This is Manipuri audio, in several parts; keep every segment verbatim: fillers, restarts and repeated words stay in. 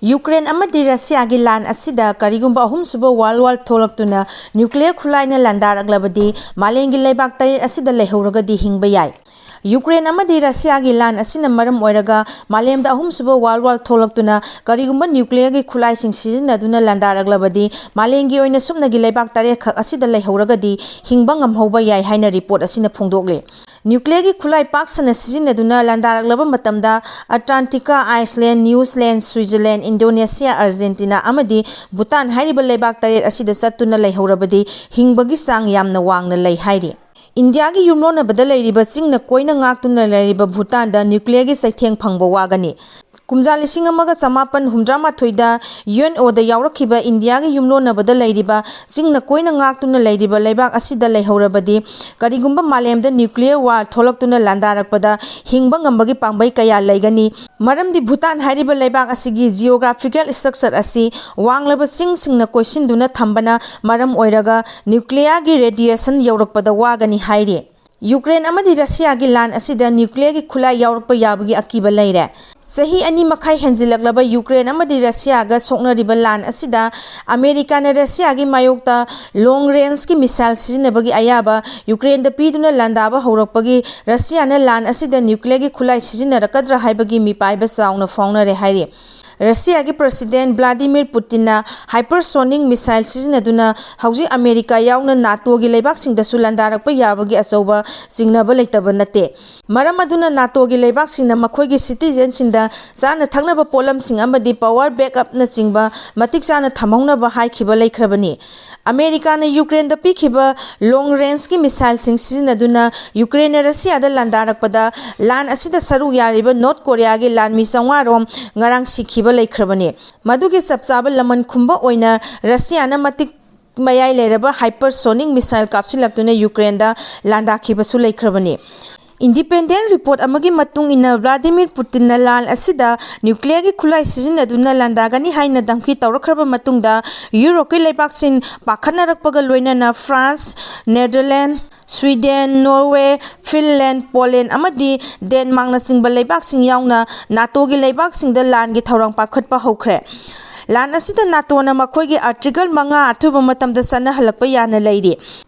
ꯌꯨꯀ꯭ꯔꯦꯟ ꯑꯃꯗꯤ ꯔꯁꯤꯌꯥꯒꯤ ꯂꯥꯟ ꯑꯁꯤꯗ ꯀꯔꯤꯒꯨꯝꯕ ꯑꯍꯨꯝꯁꯨꯕ ꯋꯥꯔꯜ ꯋꯥꯔ ꯊꯣꯛꯂꯛꯇꯨꯅ ꯅ꯭ꯌꯨꯀ꯭ꯂꯤꯌꯔ ꯈꯨꯠꯂꯥꯏꯅ ꯂꯥꯟꯗꯥꯔꯛꯂꯕꯗꯤ, ꯃꯥꯂꯦꯝꯒꯤ ꯂꯩꯕꯥꯛ ꯇꯔꯦꯠ ꯑꯁꯤꯗ ꯂꯩꯍꯧꯔꯒꯗꯤ ꯍꯤꯡꯕ ꯌꯥꯏ꯫ ꯌꯨꯀ꯭ꯔꯦꯟ ꯑꯃꯗꯤ ꯔꯁꯤꯌꯥꯒꯤ ꯂꯥꯟ ꯑꯁꯤꯅ ꯃꯔꯝ ꯑꯣꯏꯔꯒ ꯃꯥꯂꯦꯝꯗ ꯑꯍꯨꯝꯁꯨꯕ ꯋꯥꯔꯜ ꯋꯥꯔ ꯊꯣꯛꯂꯛꯇꯨꯅ ꯀꯔꯤꯒꯨꯝꯕ ꯅ꯭ꯌꯨꯀ꯭ꯂꯤꯌꯔꯒꯤ ꯈꯨꯠꯂꯥꯏꯁꯤꯡ ꯁꯤꯖꯤꯟꯅꯗꯨꯅ ꯂꯥꯟꯗꯥꯔꯛꯂꯕꯗꯤ, ꯃꯥꯂꯦꯝꯒꯤ ꯑꯣꯏꯅ ꯁꯨꯞꯅꯒꯤ ꯂꯩꯕꯥꯛ ꯇꯔꯦꯠ ꯈꯛ ꯑꯁꯤꯗ ꯂꯩꯍꯧꯔꯒꯗꯤ ꯍꯤꯡꯕ ꯉꯝꯍꯧꯕ ꯌꯥꯏ ꯍꯥꯏꯅ ꯔꯤꯄꯣꯔꯠ ꯑꯁꯤꯅ ꯐꯣꯡꯗꯣꯛꯂꯤ꯫ ꯅ꯭ꯌꯨꯀ꯭ꯂꯤꯌꯔꯒꯤ ꯈꯨꯠꯂꯥꯏ ꯄꯥꯛ ꯁꯟꯅ ꯁꯤꯖꯤꯟꯅꯗꯨꯅ ꯂꯥꯟꯗꯥꯔꯛꯂꯕ ꯃꯇꯝꯗ, ꯑꯟꯇꯥꯔꯀꯇꯤꯀꯥ, ꯑꯥꯏꯁꯂꯦꯟ, ꯅ꯭ꯌꯨꯖꯤꯂꯦꯟ, ꯁ꯭ꯋꯤꯖꯔꯂꯦꯟ, ꯏꯟꯗꯣꯅꯦꯁꯤꯌꯥ, ꯑꯥꯔꯖꯦꯟꯇꯤꯅꯥ ꯑꯃꯗꯤ ꯚꯨꯇꯥꯟ ꯍꯥꯏꯔꯤꯕ ꯂꯩꯕꯥꯛ ꯇꯔꯦꯠ ꯑꯁꯤꯗ ꯆꯠꯇꯨꯅ ꯂꯩꯍꯧꯔꯕꯗꯤ ꯍꯤꯡꯕꯒꯤ ꯆꯥꯡ ꯌꯥꯝꯅ ꯋꯥꯡꯅ ꯂꯩ ꯍꯥꯏꯔꯤ꯫ ꯏꯟꯗꯤꯌꯥꯒꯤ ꯌꯨꯝꯂꯣꯟꯅꯕꯗ ꯂꯩꯔꯤꯕ ꯆꯤꯡꯅ ꯀꯣꯏꯅ ꯉꯥꯛꯇꯨꯅ ꯂꯩꯔꯤꯕ ꯚꯨꯇꯥꯟꯗ ꯅ꯭ꯌꯨꯀ꯭ꯂꯤꯌꯔꯒꯤ ꯆꯩꯊꯦꯡ ꯐꯪꯕ ꯋꯥꯒꯅꯤ꯫ ꯀꯨꯝꯖꯥ ꯂꯤꯁꯤꯡ ꯑꯃꯒ ꯆꯃꯥꯄꯟ ꯍꯨꯝꯗ꯭ꯔꯥ ꯃꯥꯊꯣꯏꯗ ꯌꯨ ꯑꯦꯟ ꯑꯣꯗ ꯌꯥꯎꯔꯛꯈꯤꯕ ꯏꯟꯗꯤꯌꯥꯒꯤ ꯌꯨꯝꯂꯣꯟꯅꯕꯗ ꯂꯩꯔꯤꯕ ꯆꯤꯡꯅ ꯀꯣꯏꯅ ꯉꯥꯛꯇꯨꯅ ꯂꯩꯔꯤꯕ ꯂꯩꯕꯥꯛ ꯑꯁꯤꯗ ꯂꯩꯍꯧꯔꯕꯗꯤ, ꯀꯔꯤꯒꯨꯝꯕ ꯃꯥꯂꯦꯝꯗ ꯅ꯭ꯌꯨꯀ꯭ꯂꯤꯌꯔ ꯋꯥꯔ ꯊꯣꯛꯂꯛꯇꯨꯅ ꯂꯥꯟꯗꯥꯔꯛꯄꯗ ꯍꯤꯡꯕ ꯉꯝꯕꯒꯤ ꯄꯥꯝꯕꯩ ꯀꯌꯥ ꯂꯩꯒꯅꯤ꯫ ꯃꯔꯝꯗꯤ ꯚꯨꯇꯥꯟ ꯍꯥꯏꯔꯤꯕ ꯂꯩꯕꯥꯛ ꯑꯁꯤꯒꯤ ꯖꯤꯑꯣꯒ꯭ꯔꯥꯐꯤꯀꯦꯜ ꯁ꯭ꯇ꯭ꯔꯛꯆꯔ ꯑꯁꯤ ꯋꯥꯡꯂꯕ ꯆꯤꯡꯁꯤꯡꯅ ꯀꯣꯏꯁꯤꯟꯗꯨꯅ ꯊꯝꯕꯅ ꯃꯔꯝ ꯑꯣꯏꯔꯒ ꯅ꯭ꯌꯨꯀ꯭ꯂꯤꯌꯔꯒꯤ ꯔꯦꯗꯤꯌꯦꯁꯟ ꯌꯧꯔꯛꯄꯗ ꯋꯥꯒꯅꯤ ꯍꯥꯏꯔꯤ꯫ ꯌꯨꯀ꯭ꯔꯦꯟ ꯑꯃꯗꯤ ꯔꯁꯤꯌꯥꯒꯤ ꯂꯥꯟ ꯑꯁꯤꯗ ꯅ꯭ꯌꯨꯀ꯭ꯂꯤꯌꯔꯒꯤ ꯈꯨꯠꯂꯥꯏ ꯌꯥꯎꯔꯛꯄ ꯌꯥꯕꯒꯤ ꯑꯀꯤꯕ ꯂꯩꯔꯦ꯫ ꯆꯍꯤ ꯑꯅꯤ ꯃꯈꯥꯏ ꯍꯦꯟꯖꯤꯜꯂꯛꯂꯕ ꯌꯨꯀ꯭ꯔꯦꯟ ꯑꯃꯗꯤ ꯔꯁꯤꯌꯥꯒ ꯁꯣꯛꯅꯔꯤꯕ ꯂꯥꯟ ꯑꯁꯤꯗ ꯑꯃꯦꯔꯤꯀꯥꯅ ꯔꯁꯤꯌꯥꯒꯤ ꯃꯥꯌꯣꯛꯇ ꯂꯣꯡ ꯔꯦꯟꯖꯀꯤ ꯃꯤꯁꯥꯏꯜ ꯁꯤꯖꯤꯟꯅꯕꯒꯤ ꯑꯌꯥꯕ ꯌꯨꯀ꯭ꯔꯦꯟꯗ ꯄꯤꯗꯨꯅ ꯂꯥꯟꯗꯥꯕ ꯍꯧꯔꯛꯄꯒꯤ ꯔꯁꯤꯌꯥꯅ ꯂꯥꯟ ꯑꯁꯤꯗ ꯅ꯭ꯌꯨꯀ꯭ꯂꯤꯌꯔꯒꯤ ꯈꯨꯠꯂꯥꯏ ꯁꯤꯖꯤꯟꯅꯔꯛꯀꯗ꯭ꯔꯥ ꯍꯥꯏꯕꯒꯤ ꯃꯤꯄꯥꯏꯕ ꯆꯥꯎꯅ ꯐꯥꯎꯅꯔꯦ ꯍꯥꯏꯔꯤ꯫ ꯔꯁꯤꯌꯥꯒꯤ ꯄ꯭ꯔꯁꯤꯗꯦꯟ ꯚ꯭ꯂꯥꯗꯤꯃꯤꯔ ꯄꯨꯇꯤꯟꯅ ꯍꯥꯏꯄꯔꯁꯣꯅꯤꯛ ꯃꯤꯁꯥꯏꯜ ꯁꯤꯖꯤꯟꯅꯗꯨꯅ ꯍꯧꯖꯤꯛ ꯑꯃꯦꯔꯤꯀꯥ ꯌꯥꯎꯅ ꯅꯥꯇꯣꯒꯤ ꯂꯩꯕꯥꯛꯁꯤꯡꯗꯁꯨ ꯂꯥꯟꯗꯥꯔꯛꯄ ꯌꯥꯕꯒꯤ ꯑꯆꯧꯕ ꯆꯤꯡꯅꯕ ꯂꯩꯇꯕ ꯅꯠꯇꯦ꯫ ꯃꯔꯝ ꯑꯗꯨꯅ ꯅꯥꯇꯣꯒꯤ ꯂꯩꯕꯥꯛꯁꯤꯡꯅ ꯃꯈꯣꯏꯒꯤ ꯁꯤꯇꯤꯖꯦꯟꯁꯤꯡꯗ ꯆꯥꯅ ꯊꯛꯅꯕ ꯄꯣꯠꯂꯝꯁꯤꯡ ꯑꯃꯗꯤ ꯄꯥꯋꯔ ꯕꯦꯛꯑꯞꯅꯆꯤꯡꯕ ꯃꯇꯤꯛ ꯆꯥꯅ ꯊꯝꯍꯧꯅꯕ ꯍꯥꯏꯈꯤꯕ ꯂꯩꯈ꯭ꯔꯕꯅꯤ꯫ ꯑꯃꯦꯔꯤꯀꯥꯅ ꯌꯨꯀ꯭ꯔꯦꯟꯗ ꯄꯤꯈꯤꯕ ꯂꯣꯡ ꯔꯦꯟꯖꯀꯤ ꯃꯤꯁꯥꯏꯜꯁꯤꯡ ꯁꯤꯖꯤꯟꯅꯗꯨꯅ ꯌꯨꯀ꯭ꯔꯦꯟꯅ ꯔꯁꯤꯌꯥꯗ ꯂꯥꯟꯗꯥꯔꯛꯄꯗ ꯂꯥꯟ ꯑꯁꯤꯗ ꯁꯔꯨꯛ ꯌꯥꯔꯤꯕ ꯅꯣꯔꯠ ꯀꯣꯔꯤꯌꯥꯒꯤ ꯂꯥꯟꯃꯤ ꯆꯥꯝꯃꯉꯥ ꯔꯣꯝ ꯉꯔꯥꯡ ꯁꯤꯈꯤꯕ ꯂꯩꯈ꯭ꯔꯕꯅꯤ꯫ ꯃꯗꯨꯒꯤ ꯆꯞ ꯆꯥꯕ ꯂꯃꯟ ꯈꯨꯝꯕ ꯑꯣꯏꯅ ꯔꯁꯤꯌꯥꯅ ꯃꯇꯤꯛ ꯃꯌꯥꯏ ꯂꯩꯔꯕ ꯍꯥꯏꯄꯔꯁꯣꯅꯤꯛ ꯃꯤꯁꯥꯏꯜ ꯀꯥꯞꯁꯤꯜꯂꯛꯇꯨꯅ ꯌꯨꯀ꯭ꯔꯦꯟꯗ ꯂꯥꯟꯗꯥꯈꯤꯕꯁꯨ ꯂꯩꯈ꯭ꯔꯕꯅꯤ꯫ Independent report ꯑꯃꯒꯤ ꯃꯇꯨꯡ ꯏꯟꯅ, ꯚ꯭ꯂꯥꯗꯤꯃꯤꯔ ꯄꯨꯇꯤꯟꯅ ꯂꯥꯟ ꯑꯁꯤꯗ ꯅ꯭ꯌꯨꯀ꯭ꯂꯤꯌꯔꯒꯤ ꯈꯨꯠꯂꯥꯏ ꯁꯤꯖꯤꯟꯅꯗꯨꯅ ꯂꯥꯟꯗꯥꯒꯅꯤ ꯍꯥꯏꯅ ꯙꯝꯀꯤ ꯇꯧꯔꯛꯈ꯭ꯔꯕ ꯃꯇꯨꯡꯗ, ꯌꯨꯔꯣꯞꯀꯤ ꯂꯩꯕꯥꯛꯁꯤꯡ ꯄꯥꯈꯠꯅꯔꯛꯄꯒ ꯂꯣꯏꯅꯅ France, Netherland, Sweden, Norway, Finland, Poland ꯑꯃꯗꯤ ꯗꯦꯟꯃꯥꯔꯛꯅꯆꯤꯡꯕ ꯂꯩꯕꯥꯛꯁꯤꯡ ꯌꯥꯎꯅ ꯅꯥꯇꯣꯒꯤ ꯂꯩꯕꯥꯛꯁꯤꯡꯗ ꯂꯥꯟꯒꯤ ꯊꯧꯔꯥꯡ ꯄꯥꯏꯈꯠꯄ ꯍꯧꯈ꯭ꯔꯦ꯫ ꯂꯥꯟ ꯑꯁꯤꯗ ꯅꯥꯇꯣꯅ ꯃꯈꯣꯏꯒꯤ ꯑꯥꯔꯇꯤꯀꯜ ꯃꯉꯥ ꯑꯊꯨꯕ ꯃꯇꯝꯗ ꯆꯠꯅꯍꯜꯂꯛꯄ ꯌꯥꯅ ꯂꯩꯔꯤ꯫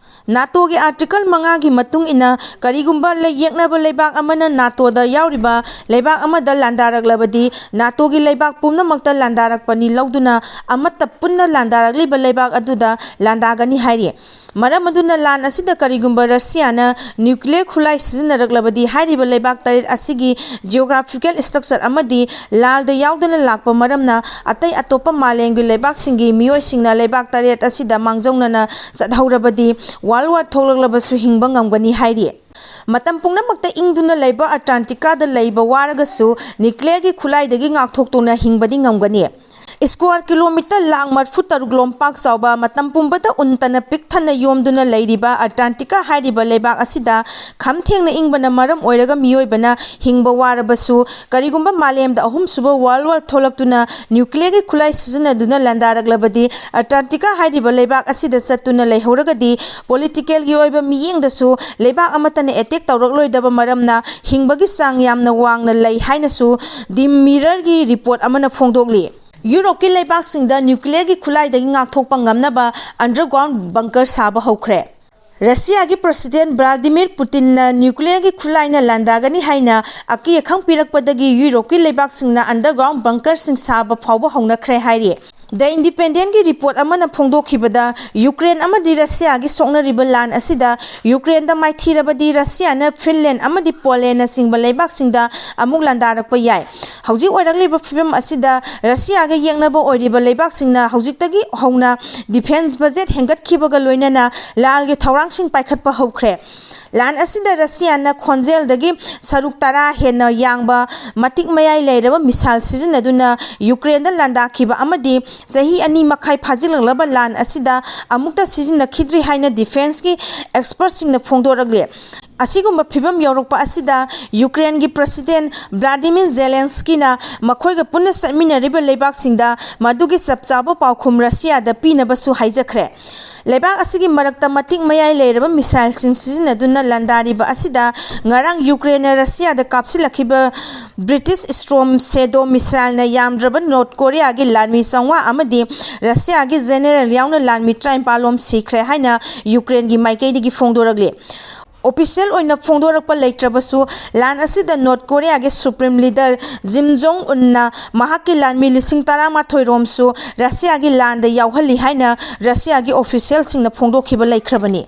ꯅꯥꯇꯣꯒꯤ ꯑꯥꯔꯇꯤꯀꯜ ꯃꯉꯥꯒꯤ ꯃꯇꯨꯡ ꯏꯟꯅ, ꯀꯔꯤꯒꯨꯝꯕ ꯂꯩ-, ꯌꯦꯛꯅꯕ ꯂꯩꯕꯥꯛ ꯑꯃꯅ ꯅꯥꯇꯣꯗ ꯌꯥꯎꯔꯤꯕ ꯂꯩꯕꯥꯛ ꯑꯃꯗ ꯂꯥꯟꯗꯥꯔꯛꯂꯕꯗꯤ, ꯅꯥꯇꯣꯒꯤ ꯂꯩꯕꯥꯛ ꯄꯨꯝꯅꯃꯛꯇ ꯂꯥꯟꯗꯥꯔꯛꯄꯅꯤ ꯂꯧꯗꯨꯅ ꯑꯃꯠꯇ ꯄꯨꯟꯅ ꯂꯥꯟꯗꯥꯔꯛꯂꯤꯕ ꯂꯩꯕꯥꯛ ꯑꯗꯨꯗ ꯂꯥꯟꯗꯥꯒꯅꯤ ꯍꯥꯏꯔꯤ꯫ ꯃꯔꯝ ꯑꯗꯨꯅ ꯂꯥꯟ ꯑꯁꯤꯗ ꯀꯔꯤꯒꯨꯝꯕ ꯔꯁꯤꯌꯥꯅ ꯅ꯭ꯌꯨꯀ꯭ꯂꯤꯌꯔ ꯈꯨꯠꯂꯥꯏ ꯁꯤꯖꯤꯟꯅꯔꯛꯂꯕꯗꯤ, ꯍꯥꯏꯔꯤꯕ ꯂꯩꯕꯥꯛ ꯇꯔꯦꯠ ꯑꯁꯤꯒꯤ geographical structure ꯑꯃꯗꯤ ꯂꯥꯜꯗ ꯌꯥꯎꯗꯅ ꯂꯥꯛꯄ ꯃꯔꯝꯅ, ꯑꯇꯩ ꯑꯇꯣꯞꯄ ꯃꯥꯂꯦꯝꯒꯤ ꯂꯩꯕꯥꯛꯁꯤꯡꯒꯤ ꯃꯤꯑꯣꯏꯁꯤꯡꯅ ꯂꯩꯕꯥꯛ ꯇꯔꯦꯠ ꯑꯁꯤꯗ ꯃꯥꯡꯖꯧꯅꯅ ꯆꯠꯍꯧꯔꯕꯗꯤ, World War ꯊꯣꯛꯂꯛꯂꯕꯁꯨ ꯍꯤꯡꯕ ꯉꯝꯒꯅꯤ ꯍꯥꯏꯔꯤ꯫ ꯃꯇꯝ ꯄꯨꯝꯅꯃꯛꯇ ꯏꯪꯗꯨꯅ ꯂꯩꯕ ꯑꯟꯇꯥꯔꯀꯇꯤꯀꯥꯗ ꯂꯩꯕ ꯋꯥꯔꯒꯁꯨ, ꯅ꯭ꯌꯨꯀ꯭ꯂꯤꯌꯔꯒꯤ ꯈꯨꯠꯂꯥꯏꯗꯒꯤ ꯉꯥꯛꯊꯣꯛꯇꯨꯅ ꯍꯤꯡꯕꯗꯤ ꯉꯝꯒꯅꯤ꯫ Square kilometre ꯂꯥꯈ ꯃꯔꯤꯐꯨ ꯇꯔꯨꯛ ꯂꯣꯝ ꯄꯥꯛ ꯆꯥꯎꯕ, ꯃꯇꯝ ꯄꯨꯝꯕꯗ ꯎꯟꯇꯅ ꯄꯤꯛ ꯊꯟꯅ ꯌꯣꯝꯗꯨꯅ ꯂꯩꯔꯤꯕ ꯑꯟꯇꯥꯔꯀꯇꯤꯀꯥ ꯍꯥꯏꯔꯤꯕ ꯂꯩꯕꯥꯛ ꯑꯁꯤꯗ ꯈꯝ ꯊꯦꯡꯅ ꯏꯪꯕꯅ ꯃꯔꯝ ꯑꯣꯏꯔꯒ ꯃꯤꯑꯣꯏꯕꯅ ꯍꯤꯡꯕ ꯋꯥꯔꯕꯁꯨ, ꯀꯔꯤꯒꯨꯝꯕ ꯃꯥꯂꯦꯝꯗ ꯑꯍꯨꯝꯁꯨꯕ World War ꯊꯣꯛꯂꯛꯇꯨꯅ ꯅ꯭ꯌꯨꯀ꯭ꯂꯤꯌꯔꯒꯤ ꯈꯨꯠꯂꯥꯏ ꯁꯤꯖꯤꯟꯅꯗꯨꯅ ꯂꯥꯟꯗꯥꯔꯛꯂꯕꯗꯤ, ꯑꯟꯇꯥꯔꯀꯇꯤꯀꯥ ꯍꯥꯏꯔꯤꯕ ꯂꯩꯕꯥꯛ ꯑꯁꯤꯗ ꯆꯠꯇꯨꯅ ꯂꯩꯍꯧꯔꯒꯗꯤ, politicalꯒꯤ ꯑꯣꯏꯕ ꯃꯤꯠꯌꯦꯡꯗꯁꯨ ꯂꯩꯕꯥꯛ ꯑꯃꯠꯇꯅ attack ꯇꯧꯔꯛꯂꯣꯏꯗꯕ ꯃꯔꯝꯅ, ꯍꯤꯡꯕꯒꯤ ꯆꯥꯡ ꯌꯥꯝꯅ ꯋꯥꯡꯅ ꯂꯩ ꯍꯥꯏꯅꯁꯨ The Mirrorꯒꯤ report ꯑꯃꯅ ꯐꯣꯡꯗꯣꯛꯂꯤ꯫ ꯌꯨꯔꯣꯞꯀꯤ ꯂꯩꯕꯥꯛꯁꯤꯡꯗ ꯅ꯭ꯌꯨꯀ꯭ꯂꯤꯌꯔꯒꯤ ꯈꯨꯠꯂꯥꯏꯗꯒꯤ ꯉꯥꯛꯊꯣꯛꯄ ꯉꯝꯅꯕ underground bunker ꯁꯥꯕ ꯍꯧꯈ꯭ꯔꯦ꯫ ꯔꯁꯤꯌꯥꯒꯤ President ꯚ꯭ꯂꯥꯗꯤꯃꯤꯔ ꯄꯨꯇꯤꯟꯅ ꯅ꯭ꯌꯨꯀ꯭ꯂꯤꯌꯔꯒꯤ ꯈꯨꯠꯂꯥꯏꯅ ꯂꯥꯟꯗꯥꯒꯅꯤ ꯍꯥꯏꯅ ꯑꯀꯤ ꯑꯈꯪ ꯄꯤꯔꯛꯄꯗꯒꯤ ꯌꯨꯔꯣꯞꯀꯤ ꯂꯩꯕꯥꯛꯁꯤꯡꯅ underground bunkerꯁꯤꯡ ꯁꯥꯕ ꯐꯥꯎꯕ ꯍꯧꯅꯈ꯭ꯔꯦ ꯍꯥꯏꯔꯤ꯫ The Independentꯀꯤ report ꯑꯃꯅ ꯐꯣꯡꯗꯣꯛꯈꯤꯕꯗ, ꯌꯨꯀ꯭ꯔꯦꯟ ꯑꯃꯗꯤ ꯔꯁꯤꯌꯥꯒꯤ ꯁꯣꯛꯅꯔꯤꯕ ꯂꯥꯟ ꯑꯁꯤꯗ ꯌꯨꯀ꯭ꯔꯦꯟꯗ ꯃꯥꯏꯊꯤꯔꯕꯗꯤ, ꯔꯁꯤꯌꯥꯅ ꯐꯤꯟꯂꯦꯟ ꯑꯃꯗꯤ ꯄꯣꯂꯦꯟꯅꯆꯤꯡꯕ ꯂꯩꯕꯥꯛꯁꯤꯡꯗ ꯑꯃꯨꯛ ꯂꯥꯟꯗꯥꯔꯛꯄ ꯌꯥꯏ꯫ ꯍꯧꯖꯤꯛ ꯑꯣꯏꯔꯛꯂꯤꯕ ꯐꯤꯕꯝ ꯑꯁꯤꯗ ꯔꯁꯤꯌꯥꯒ ꯌꯦꯛꯅꯕ ꯑꯣꯏꯔꯤꯕ ꯂꯩꯕꯥꯛꯁꯤꯡꯅ ꯍꯧꯖꯤꯛꯇꯒꯤ ꯍꯧꯅ defence budget ꯍꯦꯟꯒꯠꯈꯤꯕꯒ ꯂꯣꯏꯅꯅ ꯂꯥꯜꯒꯤ ꯊꯧꯔꯥꯡꯁꯤꯡ ꯄꯥꯏꯈꯠꯄ ꯍꯧꯈ꯭ꯔꯦ꯫ ꯂꯥꯟ ꯑꯁꯤꯗ ꯔꯁꯤꯌꯥꯅ ꯈꯣꯟꯖꯦꯜꯗꯒꯤ ꯁꯔꯨꯛ ꯇꯔꯥ ꯍꯦꯟꯅ ꯌꯥꯡꯕ ꯃꯇꯤꯛ ꯃꯌꯥꯏ ꯂꯩꯔꯕ missile ꯁꯤꯖꯤꯟꯅꯗꯨꯅ ꯌꯨꯀ꯭ꯔꯦꯟꯗ ꯂꯥꯟꯗꯥꯈꯤꯕ ꯑꯃꯗꯤ ꯆꯍꯤ ꯑꯅꯤ ꯃꯈꯥꯏ ꯐꯥꯖꯤꯜꯂꯛꯂꯕ ꯂꯥꯟ ꯑꯁꯤꯗ ꯑꯃꯨꯛꯇ ꯁꯤꯖꯤꯟꯅꯈꯤꯗ꯭ꯔꯤ ꯍꯥꯏꯅ defenceꯀꯤ expertꯁꯤꯡꯅ ꯐꯣꯡꯗꯣꯔꯛꯂꯤ꯫ ꯑꯁꯤꯒꯨꯝꯕ ꯐꯤꯕꯝ ꯌꯧꯔꯛꯄ ꯑꯁꯤꯗ ꯌꯨꯀ꯭ꯔꯦꯟꯒꯤ ꯄ꯭ꯔꯁꯤꯗꯦꯟ ꯚ꯭ꯂꯥꯗꯤꯃꯤꯔ ꯖꯦꯂꯦꯟꯁꯀꯤꯅ ꯃꯈꯣꯏꯒ ꯄꯨꯟꯅ ꯆꯠꯃꯤꯟꯅꯔꯤꯕ ꯂꯩꯕꯥꯛꯁꯤꯡꯗ ꯃꯗꯨꯒꯤ ꯆꯞ ꯆꯥꯕ ꯄꯥꯎꯈꯨꯝ ꯔꯁꯤꯌꯥꯗ ꯄꯤꯅꯕꯁꯨ ꯍꯥꯏꯖꯈ꯭ꯔꯦ꯫ ꯂꯩꯕꯥꯛ ꯑꯁꯤꯒꯤ ꯃꯔꯛꯇ ꯃꯇꯤꯛ ꯃꯌꯥꯏ ꯂꯩꯔꯕ ꯃꯤꯁꯥꯏꯜꯁꯤꯡ ꯁꯤꯖꯤꯟꯅꯗꯨꯅ ꯂꯥꯟꯗꯥꯔꯤꯕ ꯑꯁꯤꯗ ꯉꯔꯥꯡ ꯌꯨꯀ꯭ꯔꯦꯟꯅ ꯔꯁꯤꯌꯥꯗ ꯀꯥꯞꯁꯤꯜꯂꯛꯈꯤꯕ ꯕ꯭ꯔꯤꯇꯤꯁ ꯏꯁꯇ꯭ꯔꯣꯝ ꯁꯦꯗꯣ ꯃꯤꯁꯥꯏꯜꯅ ꯌꯥꯝꯗ꯭ꯔꯕ ꯅꯣꯔꯠ ꯀꯣꯔꯤꯌꯥꯒꯤ ꯂꯥꯟꯃꯤ ꯆꯥꯝꯃꯉꯥ ꯑꯃꯗꯤ ꯔꯁꯤꯌꯥꯒꯤ ꯖꯦꯅꯦꯔꯦꯜ ꯌꯥꯎꯅ ꯂꯥꯟꯃꯤ ꯇꯔꯥꯅꯤꯄꯥꯜ ꯂꯣꯝ ꯁꯤꯈ꯭ꯔꯦ ꯍꯥꯏꯅ ꯌꯨꯀ꯭ꯔꯦꯟꯒꯤ ꯃꯥꯏꯀꯩꯗꯒꯤ ꯐꯣꯡꯗꯣꯔꯛꯂꯤ꯫ ꯑꯣꯐꯤꯁꯤꯌꯦꯜ ꯑꯣꯏꯅ ꯐꯣꯡꯗꯣꯔꯛꯄ ꯂꯩꯇ꯭ꯔꯕꯁꯨ, ꯂꯥꯟ ꯑꯁꯤꯗ ꯅꯣꯔꯠ ꯀꯣꯔꯤꯌꯥꯒꯤ ꯁꯨꯄ꯭ꯔꯤꯝ ꯂꯤꯗꯔ ꯖꯤꯝ ꯖꯣꯡ ꯎꯟꯅ ꯃꯍꯥꯛꯀꯤ ꯂꯥꯟꯃꯤ ꯂꯤꯁꯤꯡ ꯇꯔꯥꯃꯥꯊꯣꯏ ꯔꯣꯝꯁꯨ ꯔꯁꯤꯌꯥꯒꯤ ꯂꯥꯟꯗ ꯌꯥꯎꯍꯜꯂꯤ ꯍꯥꯏꯅ ꯔꯁꯤꯌꯥꯒꯤ ꯑꯣꯐꯤꯁꯤꯌꯦꯜꯁꯤꯡꯅ ꯐꯣꯡꯗꯣꯛꯈꯤꯕ ꯂꯩꯈ꯭ꯔꯕꯅꯤ꯫